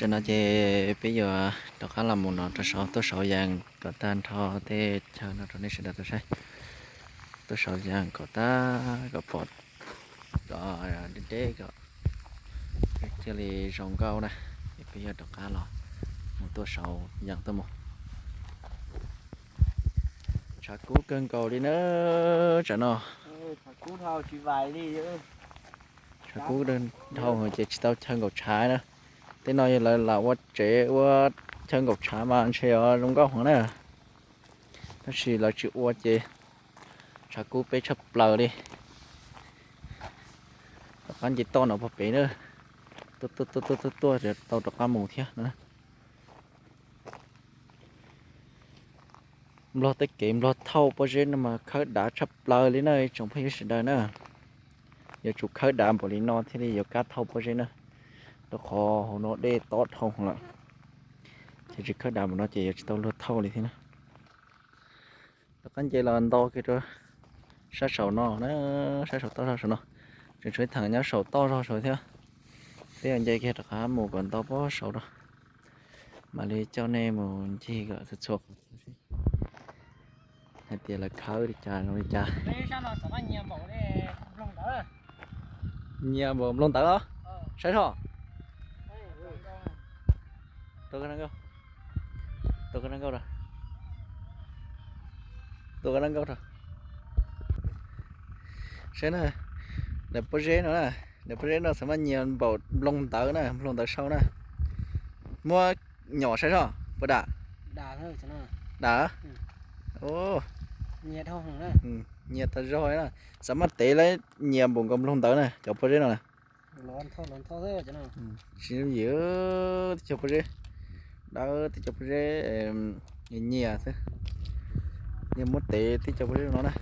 Tam no ces peb yuav rov qab los mus no rau saud, tuaj saud yees kom tag nrho tej chaw no rau nej sawv daws tau saib. Tuaj saud yees kom tag kom pom kom deb deb kom thiaj li zoo nkauj na. Es peb yuav rov qab los mus tuaj saud yees tuaj mus. Tshav kub kawg nkaus li na, tsam no. Tshav kub dhau ces tsis tau chaw nkaum tshav na. Tej no yog lawv lam ua tsev ua chaw nkaum tshav mas ntshe yuav zoo nkauj heev na. Tab sis lawv tsis ua ces tshav kub peb tshaj plaws li. Rov qab nce toj no pog pem na. Tuaj tuaj tuaj tuaj tuaj tuaj tau rov qab mus thiab na. Nplog tej kev Nplog thauj pob zeb no mas khawb dav tshaj plaws li na ib tsoom phooj ywg sawv daws na. Yuav tsum khawb dav npaum li no thiaj li yuav kab thauj pob zeb na, rau qhov hauv no dej tob dhau lawm. Ces tsis khawb dav npaum no ces yuav tsis tau luag thauj li thiab na. Rov qab nce los nto kiag rau sab saum no na, sab saum toj zog saum no, tseem tshuav ib theem nyob saum toj zog saud thiab. Peb yuav nce kiag rov qab mus kom nto pob saud rau, mam li coj nej mus ncig kom txhua txhua qhov hais tias lawv khawb li cas zoo li cas. Nyias npaum nploog ntawd los? Saib soj. Tua koj nkauj, tua koj nkauj rau, tua koj nkauj rau. Saib na, daim pob zeb no na, daim pob zeb no xav mas nyias npaum nploog ntawd na, nploog ntawd sau na. Muab nyom saib soj puas dam? Dam. Nyias tas zog na, xav mas tev lawv nyias npaum nkaus nploog ntawd na cov pob zeb no na. Tsis yim tib co pob zeb, dawb tib co pob zeb nyias xwb. Yog muab tev tib co pob zeb no na,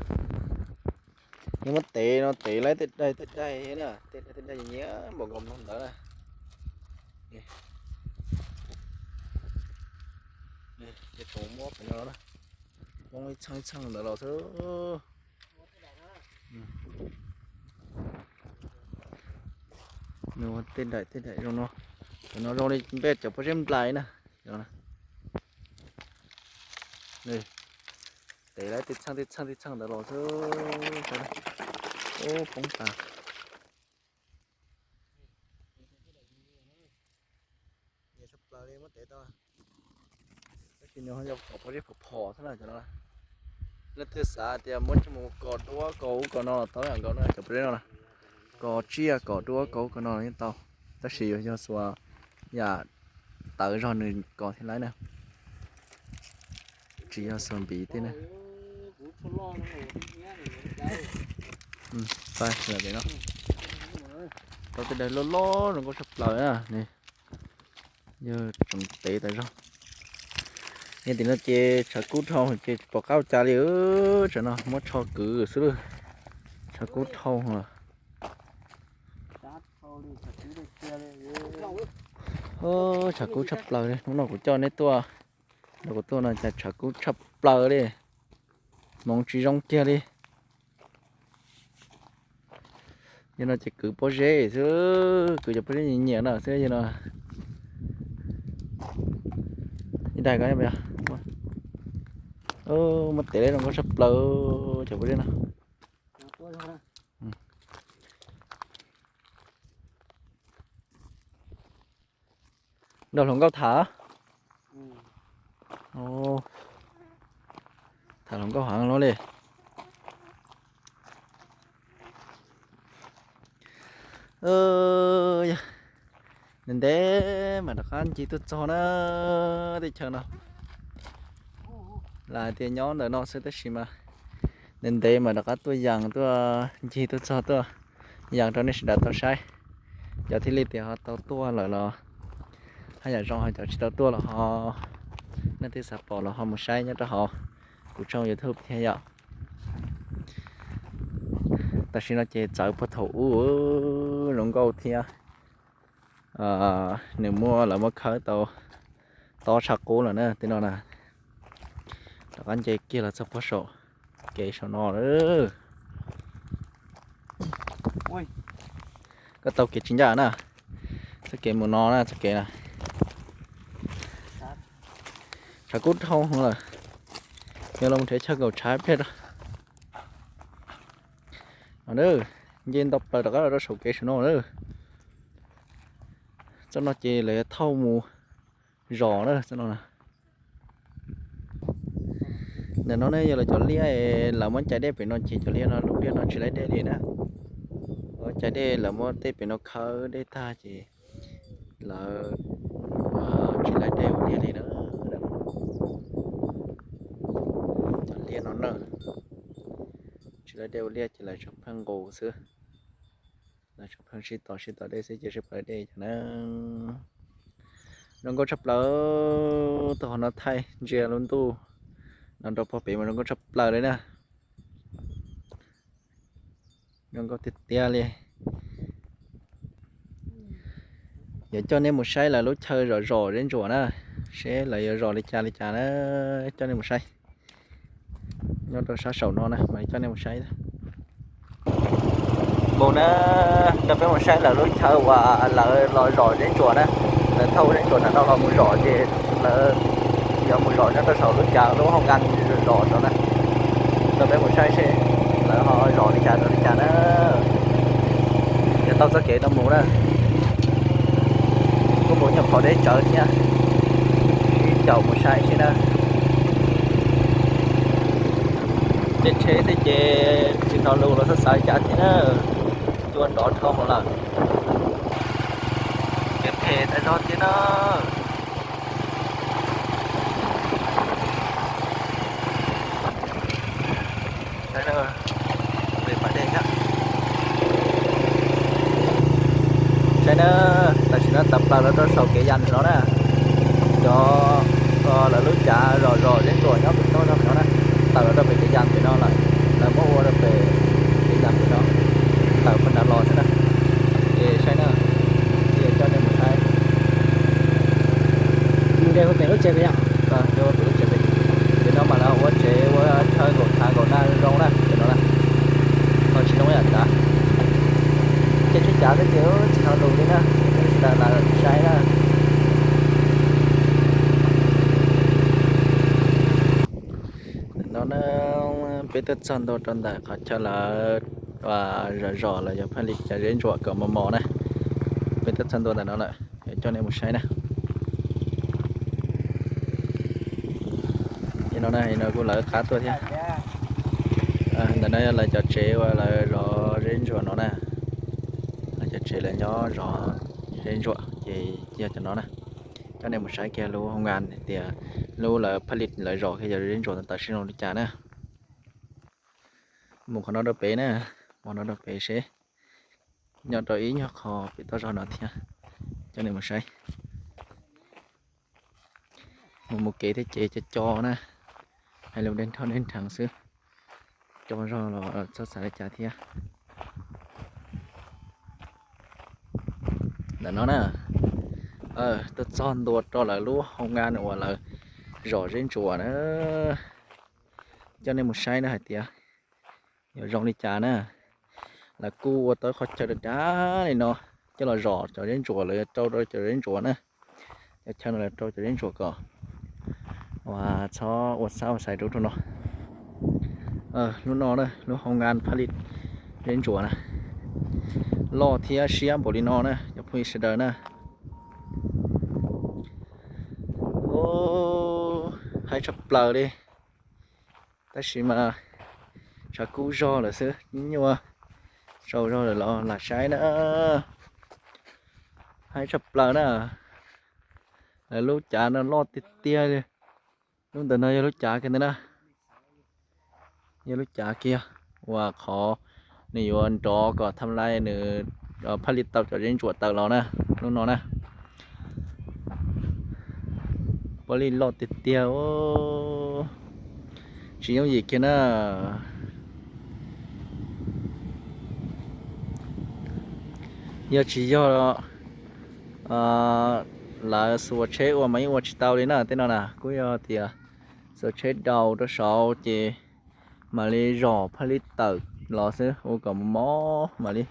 yog muab tev no tev lawv tej daig tej daig na, tej daig tej daig nyias npaum nkaus nploog ntawd na. Ces tsoom muab pem no na, muab ib txheej ib txheej ntawd los xwb. Nws ua tej daim tej daim zoo no, cov no zoo li npej cov pob zeb nplais na. Tev lawv tej txheej tej txheej tej txheej ntawd los xwb. Ub, poob tas. Nyias tshaj plaws li muab tev tau. Tab sis nws ho yog cov pob zeb phom phom xwb na cov no. Leej twg xav tias muab coj mus kos duab kos ub kos no los tau ib yam nkaus na cov pob zeb no na. Kos tsiaj kos duab kos ub kos no los yeej tau. Tab sis yuav yog xuas yam tawv zog nws kos thiaj laib na. Tsis yog xuas npiv tej na. Tau tej daim loj loj zoo nkauj tshaj plaws na. Yog tsoom tev tas zog. Yog tim no ces tshav kub dhau ces pom qab ua cas li, tsam no muab tsho kwv xwb lawm. Tshav kub dhau lawm. Tshav kub tshaj plaws li, hnub no kuv coj neb tuaj, no kuv tuaj no cas tshav kub tshaj plaws li, hmoov tsis zoo kiag li. Yog no ces kwv pob zeb xwb, kwv cov pob zeb nyiam nyiam no xwb yog no. Ib daim ko, muab tev zoo nkauj tshaj plaws cov pob zeb no. Nrog hluas nkauj tham. Tham hluas nkauj heev luaj li. Ntev ntev mas rov qab ncig tuaj txog na, teb chaws no. Lam hais tias nyob ntawm no xwb tab sis mas ntev ntev mas rov qab tuaj yees tuaj ncig tuaj txog tuaj yees rau nej sawv daws tau saib. Cov thiaj li tias ho tau tuaj lawm los haj yam zoo, ho cov tsis tau tuaj los ho, nej twb xav pom los ho mus saib nyob rau hauv kuv tshooj YouTube thiab yom. Tam sim no ces txawv puag thaum ub zoo nkauj thiab. Nws muaj, lawv muab khawb tau tob tshaj qub lawm na tej no na. Rov qab nce kiag los txog puag saum kev saum no lawm. Koj tau kev tsis ncaj na. Txoj kev mus no na, txoj kev na. Tshav kub dhau lawm, yog los nrhiav chaw nkaum tshav ib pliag rau. Nce ntau plaws rov qab los rau saum kev saum no na. Txoj no ces lawv thauj mus zos na, txoj no. Ntawm no ne yog lawv cov liaj, lawv muab cais dej pem no ces cov liaj no, lub liaj no tsis laib dej li na. Lawv cais dej, lawv muab tej pem no khawb dej tag ces lawv tsis laib dej ua liaj li na. Cov liaj no na, tsis laib dej ua liaj ces lawv tsuas pheej nqus xwb. Lawv tsuas pheej sib tos sib tos dej xwb ces sib pom dej cov na. Zoo nkauj tshaj plaws, tuaj hauv no thaij ntsia lub ntuj no rau pog pem mas zoo nkauj tshaj plaws li na. Zoo nkauj tiag tiag li. Yuav coj nej mus saib lawv lub chaw zom zom zeb ntsuam na, seb lawv yuav zom li cas li cas na, coj nej mus saib. Nyob rau sab saum no na mas coj nej mus saib. Mus na, coj peb mus saib lawv lub chaw uas lawv los zom zeb ntsuam na. Lawv thauj zeb ntsuam ntawm no los mus zom ces lawv yuav mus zom nyob rau saum lub cav lub hoo nkas zom no na. Coj peb mus saib seb lawv ho zom li cas zom li cas na. Yuav tau txoj kev no mus na. Kuj mus nyuam qhuav deb tsawv thiab, sib caum mus saib seb na. Ces tsheb thiab ces tsis hnov lus los xav xav cas thiab na. Cua nrov dhau lawm, kev phem tag zog thiab na. Saib na, tam sim no tawm plaws los rau saum kev yas ntawm no na. Cov lawv lub cav zom zom zeb ntsuam nyob pem toj zog no na, tawm los rau pem kev yas pem no lawm, lawv muab ua rau pem kev yas pem no, tawm pem nrad los xwb na. Es saib na, coj nej mus saib. Pem lub tsev pem, pem no mas lawv ua tsev ua chaw nkaum tshav nkaum nag zoo na, pem no na. Ho tsis zoo yam cav, ces tsis cav xwb ces tsis hnov lus li na, tsis tas lawv saib na. No na, peb twb txog ntua rau ntawm qhov chaw lawv zom zom los yog phaj li cov zeb ntsuam kom mos mos na. Peb twb txog ntua ntawm no lawm, coj nej mus saib na. No na, no kuj lawv qab tuaj thiab. Ntawm no yog lawv cov tsev uas lawv zov zeb ntsuam no na. Lawv cov tsev lawv nyob zov zeb ntsuam ces yog cov no na. Coj nej mus saib kiag lub hoo nkas tias lub lawv phaj li lawv zov kiag cov zeb ntsuam tawm sib zoo li cas na. Mus qhov no rau pem na, mus no rau pem seb, nyob rau ib nyuag qho pem toj zog no thiab, coj nej mus saib. Mus mus kev thiab ces co co na, hais lus deb nrho deb nrheev xwb, co zog los txhob xav li cas thiab. Ntawm no na, twb txog ntua rau lawv lub hoo nkas uas lawv zom zeb ntsuam na. Coj nej mus saib na hais tias yuav zoo li cas na. Lawv kuj ua tau qhov chaw dav dav li no coj los zom cov zeb ntsuam, lawv rau rau cov zeb ntsuam na. Cov chaw no lawv rau cov zeb ntsuam kom uas txhob ua xab ua xais rau rau no. Lub no na, lub hoo nkas phaj li zeb ntsuam na, loj thiab siab npaum li no na cov phooj ywg sawv daws na. Haib tshaj plaws li. Tab sis mas tshav kub zog lawm xwb, nyuaj, tsaus zog lawm los lam saib na. Haib tshaj plaws na. Lawv lub cav no loj tiag tiag li. Lub ntawm no yog lub cav kiag ntawd na. Yog lub cav kiag uas qhov nws yuav nrov kom tham lais nws phaj li tau cov zeb ntsuam tawm los na, lub no na. Paj li loj tiag tiag, tsis yooj yim kiag na. Yog tsis yog lawv xuas tsheb ua mas yeej ua tsis tau li na, tej no na kuj yog tias xuas tsheb daus rau saud ces mam li zom phaj li tawm los xwb, ua kom mos mos mam li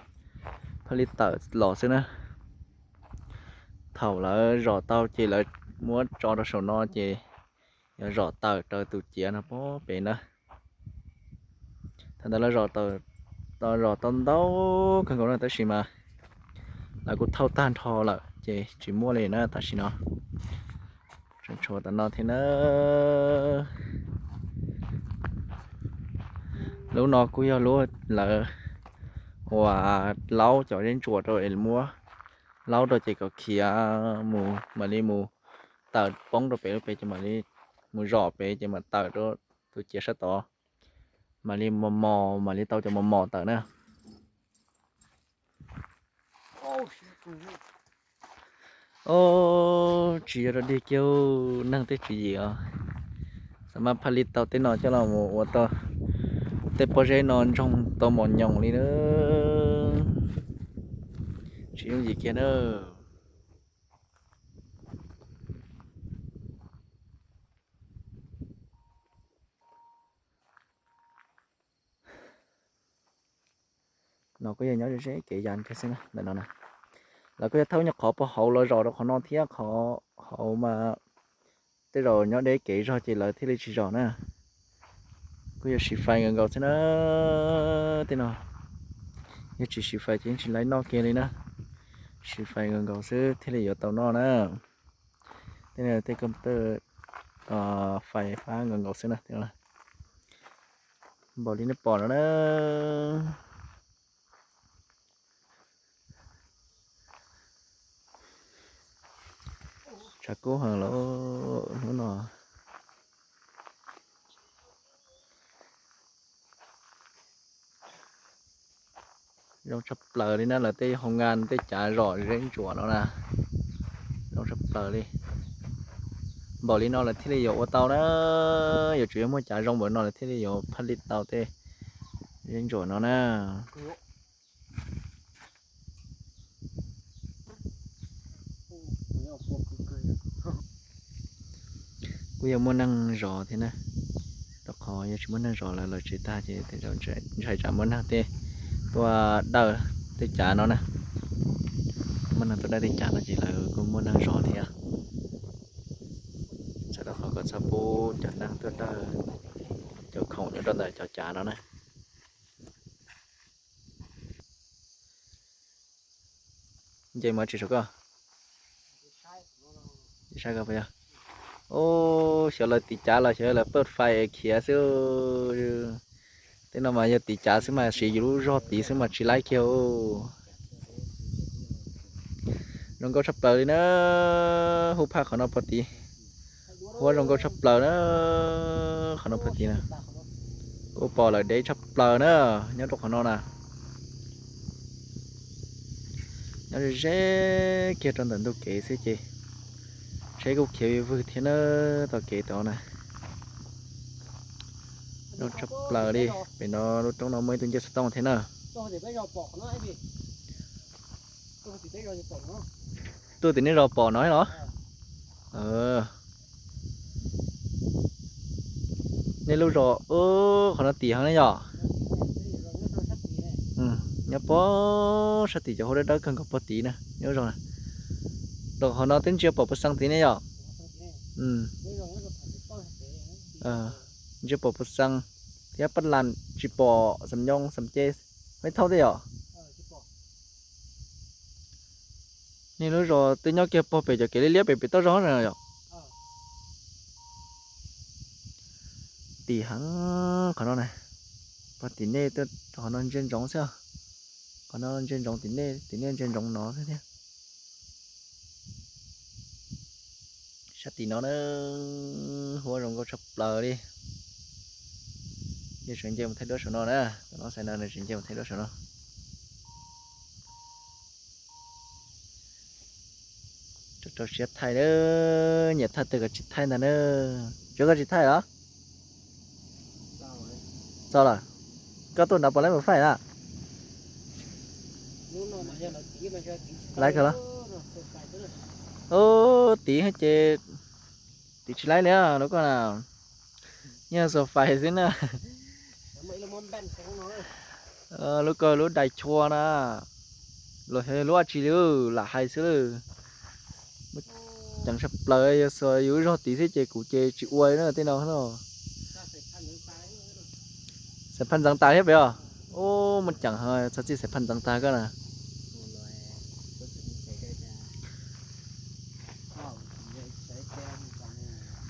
phaj li tawm los xwb na. Thaum lawv zom tau ces lawv muab tso rau saum no ces yog zom tawm raws tus ciav no pem na. Thaum ntawd lawv zom tau ntau kawg nkaus na, tab sis mas lawv kuj thauj tag nrho lawm ces tsis muaj li na tam sim no. Tseem tshuav tom no thiab na. Lub no kuj yog lub lawv uas laub cov zeb ntsuam rau es muab laub rau ces kom khiav mus mam li mus tawm poob rau pem lub pem ces mam li mus zom pem ces mam tawm rau tus ciav sab tod, mam li mos mos mam li tau cov mos mos tawm na. Ob, tsis yog rau dig kiag, neeg tej tswv yim os, xav mas phaj li tau tej no coj los mus ua tau tej pob zeb no ntsoog tau mos nyoos li na. Tsis yooj yim kiag na. No kuj yog nyob ze kev ya kiag xwb na, ntawm no na. Lawv kuj yog thauj nyuag qhov puag hauv los zom rau qhov no thiab, qhov hauv mas tej zaum nyob deb kev zog ces lawv thiaj li tsis zom na. Kuj yog siv fais nkaus nkaus xwb na. Tej no yog tsis siv fais ces yeej tsis laib noj kiag li na. Siv fais nkaus nkaus xwb thiaj li yuav tau noj na. Tej no tej ko fais fab nkaus nkaus xwb na. Npaum li nej pom no na. Tshav kub heev lawm hnub no. Zoo tshaj plaws li na, lawv tej hoo ngan tej cav zom zeb ntsuam no na. Zoo tshaj plaws li. Npaum li no lawv thiaj li yuav ua tau na. Yuav tsum yog muaj cav zoo npaum no lawv thiaj li yuav phaj li tau tej zeb ntsuam no na. Kuj yog muaj neeg zov thiab na, rau qhov yog tsis muaj neeg zov lawv lawv tsis tag ces tej zaum ntshai tsam muaj neeg tej tuaj dawj tej cav no na. Muaj neeg tuaj dawj tej cav no ces lawv kuj muaj neeg zov thiab. Txhawm rau qhov kom txhob pub cov neeg tuaj dawj cov khoom nyob rau ntawm cov cav no na. Nce mus tsis saum koj? Saib koj puas yog? Ub, xyov lawv tiv cav los xyov lawv pawj fais khiav xwb. Tej no mas yog tiv cav xwb mas siv yus lub zog tiv xwb mas tsis laib kiag. Zoo nkauj tshaj plaws li na. Hu phaj qhov no pog tid. Huab zoo nkauj tshaj plaws na. Qhov no pog tid na. Kuj pom lawm deb tshaj plaws na, nyob rau qhov no na. Nyob ze ze kiag rau ntawm ntug kev xwb ces tsheb kuj khiav vwg vwg thiab na, tom kev tod na. Zoo tshaj plaws li. Pem no lub roob no muaj ib tug ncej xov tooj thiab na. Tuaj tim nej zos pom no los? Nej lub zos qhov no tim heev ne yom? Nyob pog sab tim cov huab dawb dawb kawg nkaus pog tid na, nyob zos na. Rau qhov no twb ntsia pom puas xees tid ne yom? Ntsia pom puas xees thiab paj las tsis pom xam nyoo xam ce, meb thauj tej yom? Nej lub zos twb nyob kiag pog pem cov kev liab liab pem pem toj zog na yom? Tim heev qhov no na. Pog tim nej, qhov no ntsia ntsoov xwb. Qhov no ntsia ntsoov tim nej, tim nej ntsia ntsoov no xwb thiab. Sab tim no na, huab zoo nkauj tshaj plaws li. Yog tseem nce mus thaij duab saum no na, tam no xav no nws tseem nce mus thaij duab saum no. Rau rau siab thaij na, nyiam thaij twg koj tsis thaij ntag na. Tsuav koj tsis thaij los? Txog lawm. Koj tuaj nrad puas laib mus faij na? Laib kawg los? Ub, tiv ces tiv tsis laib li lub koj na. Nyob xuas fais xwb na. Lub koj lub dais chua na. Los xyov lub dab tsi li, lam hais xwb lawm. Ceev tshaj plaws, yog xuas yus zog tid xwb ces kuv ces tsis ua na tej no no. Xaiv phaj ntxeev tas thiab peb os. Ub, muaj ceem, txhob txij xaiv phaj ntxeev tas koj na.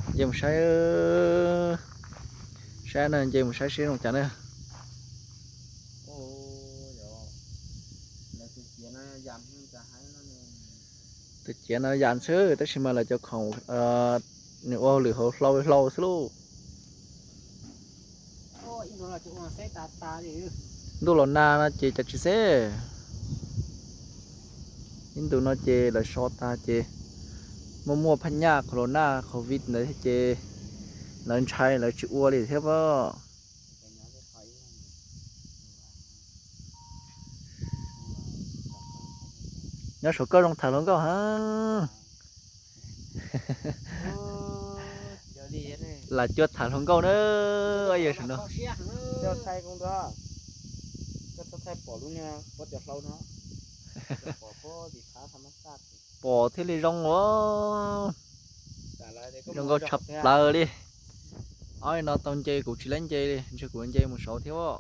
Nce mus saib, saib no, nce mus saib seb zoo cas na. Tus ciav no yam xwb tab sis mas lawv cov khoom nws ua hauj lwm hauv hlau hlau xwb lauj. Ntuj los nag no ces cas tsis xeb. Ib ntus no ces lawv so tag ces muaj muaj phaj nyaj corona covid ntawd thiab ces lawv ntshai lawv tsis ua li thiab pob. Nyob saum koj zoo tham hluas nkauj heev. Lam cuab tham hluas nkauj na. Yog saum no, pom thiaj li zoo os. Zoo nkauj tshaj plaws li. Ob no tau nce kuv tsis laib nce li, ntshe kuv nce mus saud thiab.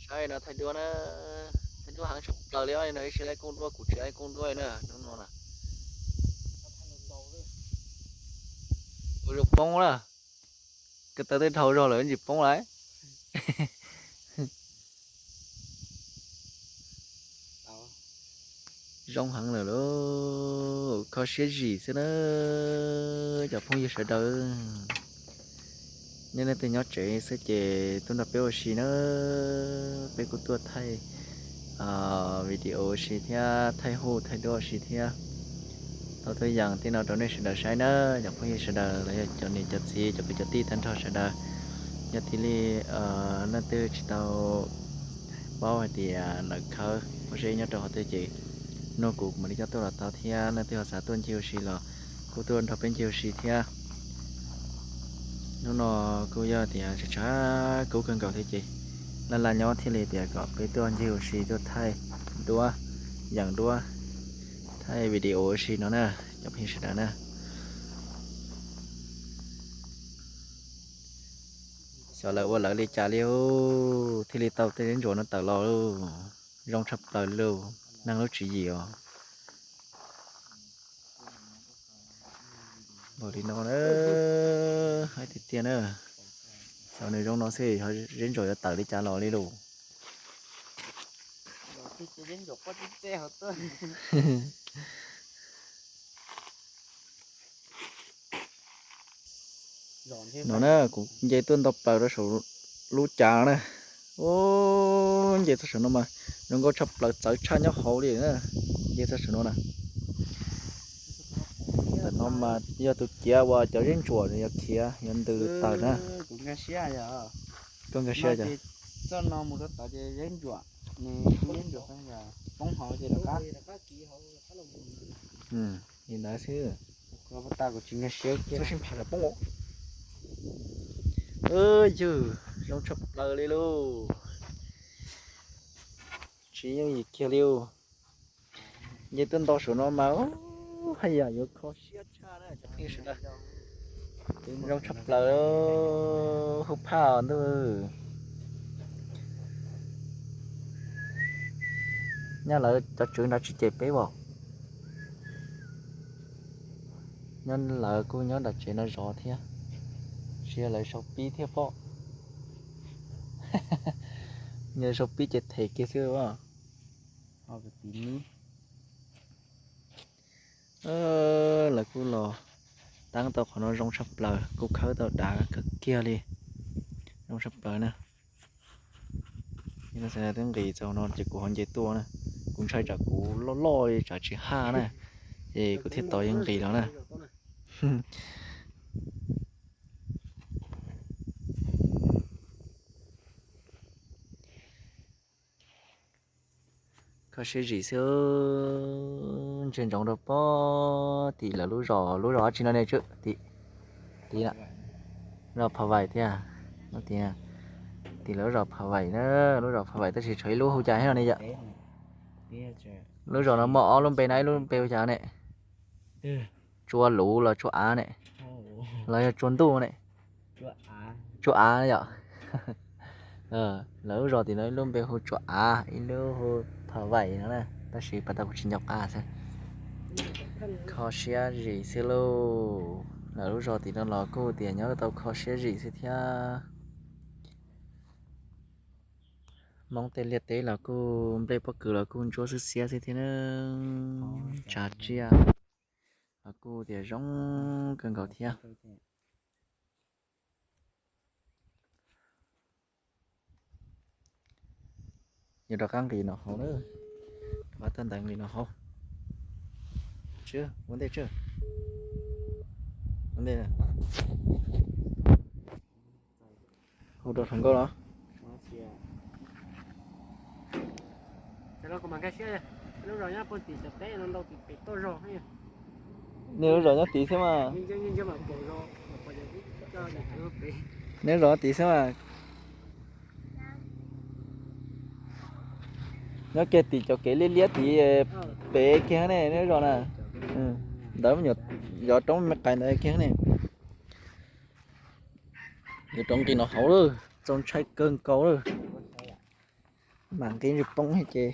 Saib no thaij duab na, thaij duab heev tshaj plaws li. Ob no ib sib laij kooj duab, kuv tsis laij kooj duab na, hnub no na. Ua zoo poob na, ko taw twb dhau zog lawm ntsis poob lawm. Zoo heev lawm lauj, kho siab zim xwb na. Cov phooj ywg sawv daws, nej leej twg nyob tsev xwb ces tuaj nrog peb ua si na. Peb kuj tuaj thaij video ua si thiab, thaij hu thaij duab ua si thiab. Tau tuaj yees tej no rau nej sawv daws saib na, cov phooj ywg sawv daws los yog cov niam cov txiv cov kwv cov tij tag nrho sawv daws. Yog tias li leej twg tsis tau paub hais tias lawv khawb pob zeb nyob rau qhov twg ces nug kuv, kuv mam li coj tuaj los tau thiab. Leej twg ho xav tuaj ncig ua si los kuj tuaj nrog peb ncig ua si thiab. Hnub no kuj yog tias tshav tshav kub kawg nkaus thiab ces laj laj nyob thiaj li tias kom peb tuaj ncig ua si, tuaj thaij duab, yees duab, thaij video ua si no na, cov phooj ywg sawv daws na. Xyov lawv ua lawv li cas li, thiaj li tau tej zeb ntsuam no tawm los. Zoo tshaj plaws li lauj, neeg lub tswv yim os. Npaum li no na, haib tiag tiag na. Xyov nws zoo no xwb, zeb ntsuam yuav tawm li cas los li lauj. No na, kuv nce tuaj nto plaws rau saum lub cav na. Ub, nce txog saum no mas zoo nkauj tshaj plaws, txawv tshaj nyob hauv li na. Nce txog saum no na. Ntawm no mas yog tus ciav uas cov zeb ntsuam yuav khiav yuav ntws tawm na. Koj nkag siab cas? Li ntawd xwb. Txhob sib nphav poob. Ywg, zoo tshaj plaws li lauj. Tsis yooj yim kiag li. Nce tuaj nto saum no mas haj yam yuav kho siab tshaj na cov phooj ywg sawv daws. Zoo tshaj plaws, hub phaj ntuj. Nyob lawv cov tswv nrad tsis cem peb os. Nyob lawv kuj nyob nram tsev no zov thiab. Tsis yog lawv sau pib thiab pob. Yog sau pib ces them kiag xwb os. Lawv kuj los taab tau qhov no zoo tshaj plaws, kuj khawb tau dav kawg kiag li. Zoo tshaj plaws na. Twb nqis txog no ces kuv ho nce tuaj na. Kuv ntshai tsam kuv loj loj li tsam tsis haj na, ces kuv thiaj tau yeej nqis los na. Kho siab zim xwb. Ntshe ntsoov rau pob tim lawv lub zos, lub zos dab tsi no ne? Tim, tim na, zos Phav Vaim thiab. Tim lawv lub zos Phav Vaim na, lub zos Phav Vaim tab sis tshuav ib lub hu cas thiab no ne yom? Lub zos no muaj ob lub npe na, ib lub npe hu cas ne? Tsua Luv los Tsua Av ne, los yog Tsua Ntuj ne? Tsua Av yom. Lawv lub zos tim no ib lub npe hu Tsua Av, ib lub hu Pha Vaim no na, tab sis pas tau kuv tsis nco qab xwb. Kho siab zim xwb lauj. Lawv lub zos tim no los kuj tias nyob tau kho siab zim xwb thiab. Hmoob tej liaj teb los kuj nplej pob kws los kuj ntsuab xwb xiab xwb thiab na. Tsav tsiaj los kuj tias zoo kawg nkaus thiab. Yuav rov qab nqis no hauv na, rov qab tawm ntawd nqis no hauv. Ua ntej tsawg, ua ntej. Hu rau hluas nkauj los. Nej lub zos nyob tid xwb mas. Nej lub zos nyob tid xwb mas. Nyob kiag tim cov kev liab liab tid pem kiag ne nej lub zos na. Ntawd me nyuam, cov roob me qais ntawd kiag ne. Yuav rov nqis no hauv lawm, txaus ntshai kawg nkaus lawm. Mam nqis tsis poob ces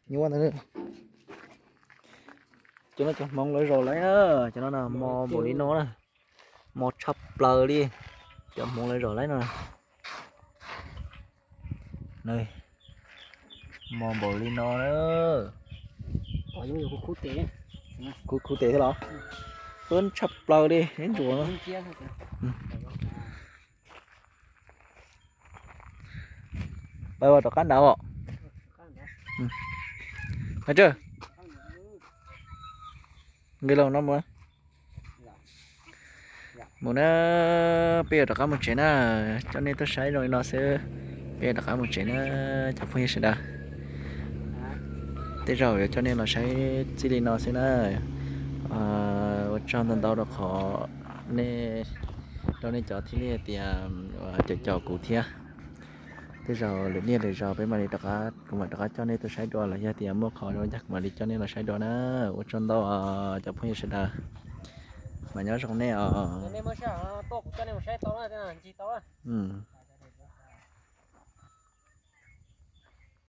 nyuaj ntag. Cov no cov Hmoob lawv zos lawm na, cov no mos npaum li no na, mos tshaj plaws li. Cov Hmoob lawv zos lawm no, mos npaum li no na. Khub khub tes thiab los, qab tshaj plaws li neb ntsuas no. Pab rov qab nrad os. Nqis los no mus. Mus na, peb yuav rov qab mus tsev na, coj nej tuaj saib zoo li no xwb, peb yuav rov qab mus tsev na, cov phooj ywg sawv daws. Tej zaum yuav coj nej los saib txij li no xwb na. Ua tsaug ntau ntau rau qhov nej, rau nej cov thiaj li tias caum caum kuv thiab. Tej zaum lwm niaj lwm zaus peb mam li rov qab, kuv mam rov qab coj nej tuaj saib dua los yog tias muaj qhov zoo ncaj kuv mam li coj nej los saib dua na. Ua tsaug ntau cov phooj ywg sawv daws, mas nyob zoo nej os.